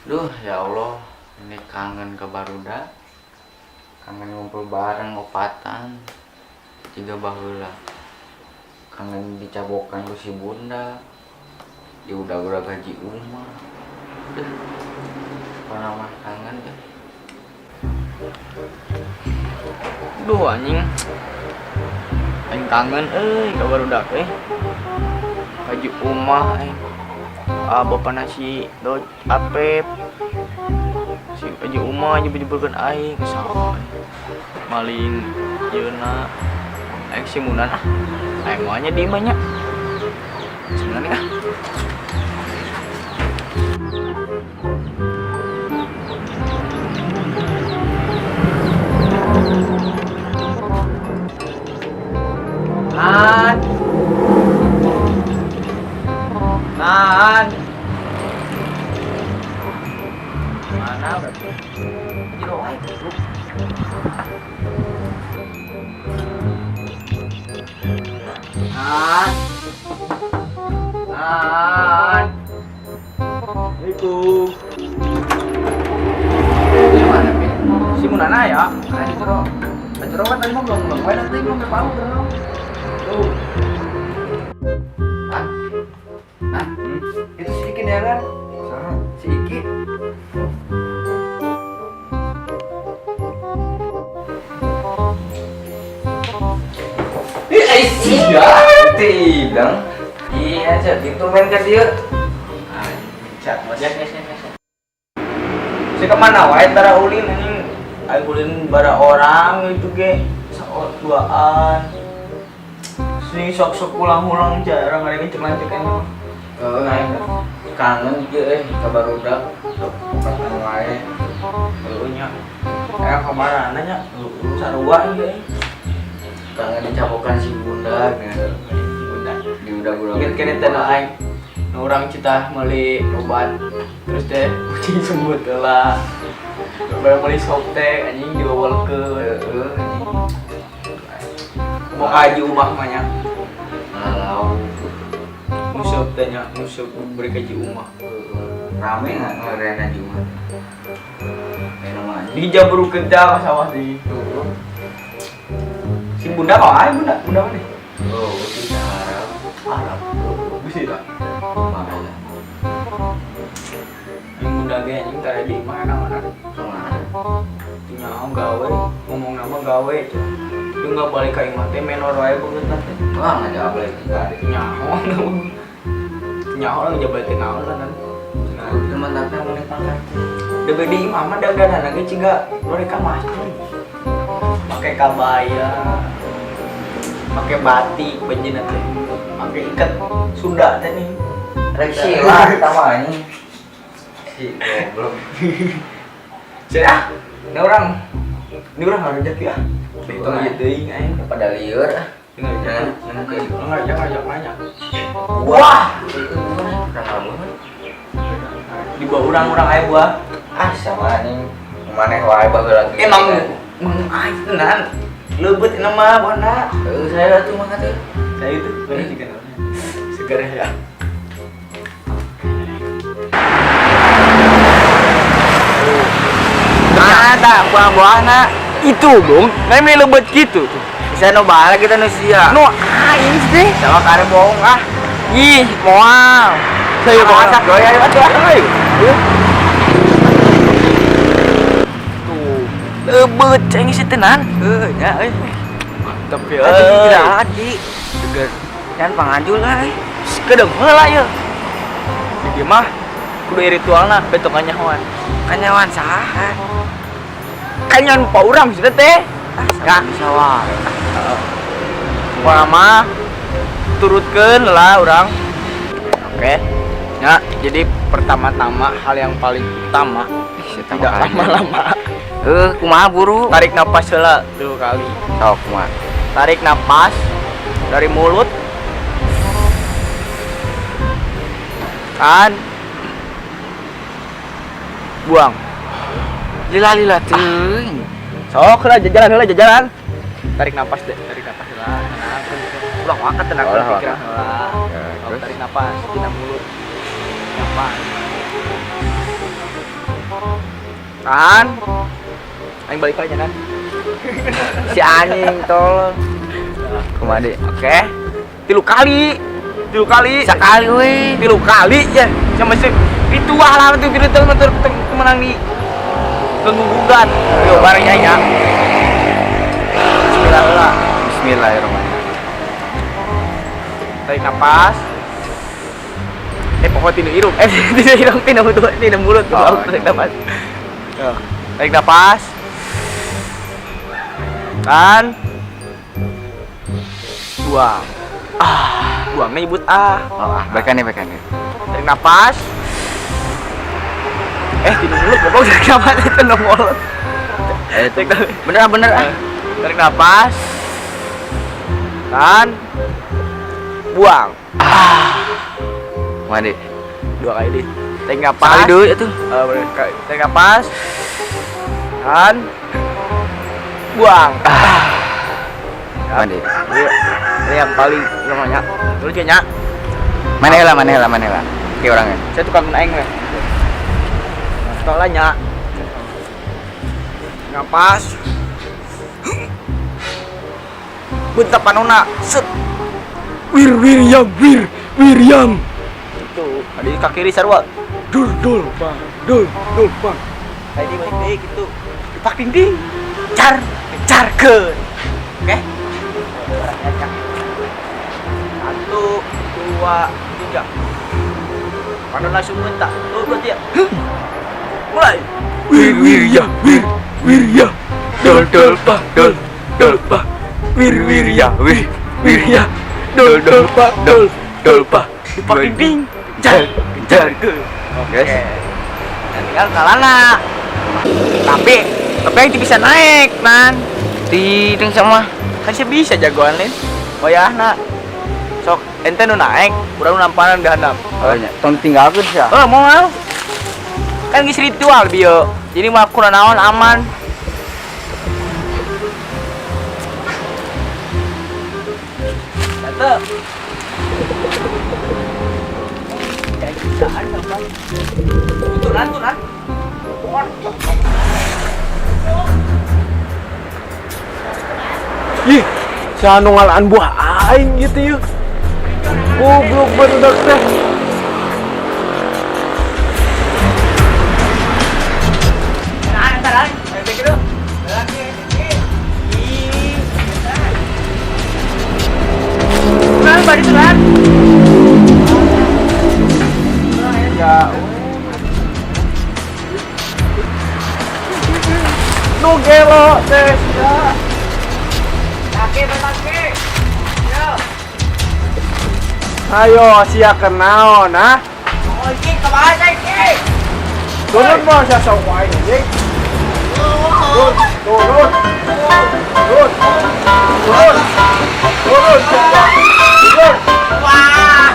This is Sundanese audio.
Duh, ya Allah, ini kangen ke barudak. Kangen ngumpul bareng opatan. Tiga baheula. Kangen dicabokan ku si bunda. Di udah-udah gaji umah. Duh. Pernah mah kangen deh. Duh anjing. Aing kangen euy ka barudak euy. Haji umah aing. Ah bapak nasi do apep. Si Haji umah jebul-jebulkeun aing ke sawah. Maling yeuna. Aing si Munan ah. Aing moal nya di imah nya. Si Munan ah. Nan. Nan. Mana berarti? Jero wae goblok. Nan. Nan. Assalamualaikum. Gimana, Pi? Si Munana ya? Mana di jero? Di jero kan tadi mah belum wae nanti belum palu jero. Tuh. Hah? Hah? Itu si Iki nih kan? Si Iki. Ih, sia, tidak. Iya, cek itu main ke dia. Cak, mas. Ya, ya, ya, ya. Si kemana wae tara ulin anjing. Aing ulin bara orang itu ge saot duaan. Si sok-sok pulang-pulang jarang ada yang cek anjing. Heeh, aing kangen ge ka barudak. Opatan wae. Heueuh nya. Aya kamarana nya sarua ieu. Kangen dicabokan si bunda nya. Bunda. Di udah-udah. Ingat kene teh nu aing. Nu urang citah meuli obat. Terus teh kucing semut lah. Baru meuli sop teh anjing diwawelkeun. Heeh, anjing. Mau kaji umah mah nya. Ngalau. Musuh teh nya, musuh beri kaji umah. Rame nggak ngerena juga? Kayak nama anjing. Dijabrukeun teh ka sawah deui. Heeh. Si bunda kok aing bunda, bunda mana? Oh, itu Arab. Arab. Bisi tak? Makanya. Yang bunda ge anjing tara di imah mana? Kemana? Nyaho gawe, ngomong nama gawe. Lu nggak balik ka imah teh menor wae beungeut teh. Wah, nggak jawab lagi tadi. Nyaho. Nyaho lah ngejabal teh naon lah kan. Itu mantapnya mau pangkat. Debe di imah mah dagdanan ge ciga mereka masjid. Pakai kabaya, pakai batik bajina teh, pakai ikat Sunda teh nih. Rek sila sama anjing. Si goblok. Sudah, ini orang harus jadi ah. Hitung aja teuing aing. Pada liur ah. Ini ngajak, ngajak, ngajak nanya. Wah, itu buah orang Di bawah orang-orang aya buah. Ah, sama anjing. Maneh wae baheula lagi. Emang emang aing tenan. Leubet ini mah buahna. Heeh, saya tuh mah teh. Saya itu bener juga namanya. Segar ya. Mana tak buah-buahna? Itu dong, nah ini lebet gitu tuh. Bisa no balik kita nu sia. No, aing sih. Sama kare bohong ah. Ih, moal. Saya Masak masak. goy ayo atuh. Ayo. Ayo. Tuh, lebet ceng sih tenan. Heuh, nya euy. Mantap ya. Atuh istirahat Ki. Seger. Kan pangajul lah euy. Kedeng heula ye. Jadi mah kudu ritualna betok kanyahoan. Kanyawan saha? Kanyahoan pa urang sih teh. Ah, Ya. bisa wae. Pokona mah turutkeun lah urang. Oke. Ya, jadi pertama-tama hal yang paling utama tidak lama-lama. Kumaha buru? Tarik napas heula tuh kali. Sok kumaha? Tarik napas dari mulut. Kan buang. Lila-lila teuing. Sok heula jajalan heula jajalan. Tarik napas deh, tarik napas heula. Tenang, ulah wakat tenang Ulah pikiran wakat. heula. Ya, Sok terus? tarik napas tina mulut. Napas. Tahan. Aing balik aja kan. Si anjing tolong. Kumaha deui? Oke. Tilu kali. Tilu kali. Sekali we. Tilu kali ya. Sama si ritual lah itu ritual itu menang di keguguran. Yo bareng ya. Bismillah lah. Bismillahirrahmanirrahim. Tarik napas. Pokoknya tina irung. Tina irung, tina mulut, tina mulut. Oh, tarik napas. Yo, tarik napas. Dan buang. Ah, buangnya nyebut ah. Oh, ah, balikan nih, balikan nih. Tarik napas. Tina mulut, goblok, tarik napas, tina mulut. Tarik napas. Bener ah, bener ah. Tarik napas. Dan buang. Ah. Mandi. Dua kali deh. Tarik napas. Sekali dulu itu. Bener. Tarik napas. Dan buang. Ah. Mandi. Iya. Ini yang paling namanya. Dulu kayaknya. Mana lah, mana lah, mana lah. Oke orangnya. Saya tukang aing weh. Sekolahnya. Napas. Bentak panona. Set. Wir wir yang wir wir yang. Itu. Ada di kaki kiri sarua. Dul dul bang dul dul bang. Tadi balik deui gitu. Dipak dinding. Car, carkeun. Oke? 1, 2, 3. Panon langsung bentak. 2, 2, 3. Mulai. Wir wir ya wir wir ya. Dul dul bang dul dul bang. Wir wir ya wir wir ya. Dul dul bang dul dul bang. Dipak dinding. Car, carkeun. Oke. Guys. Nah, tinggal kalana. Tapi yang bisa naik, man. Tideng sama. Kan sih bisa jagoan lain. Oh ya, nak. Sok ente nu naik, urang nu nampanan di handap. Oh nya, tong tinggalkeun sia. Oh, mau. Kan geus ritual bieu. Jadi mah kurang naon aman. Satu. Turan, turan. Ih, si anu ngalaan buah aing gitu yuk. Goblok barudak teh. Nu gelo teh sia. Ayo sia kenaon ah. Turun mo sia sok wae anjing. Turun, turun. Turun. Turun. Turun. Turun. Wah.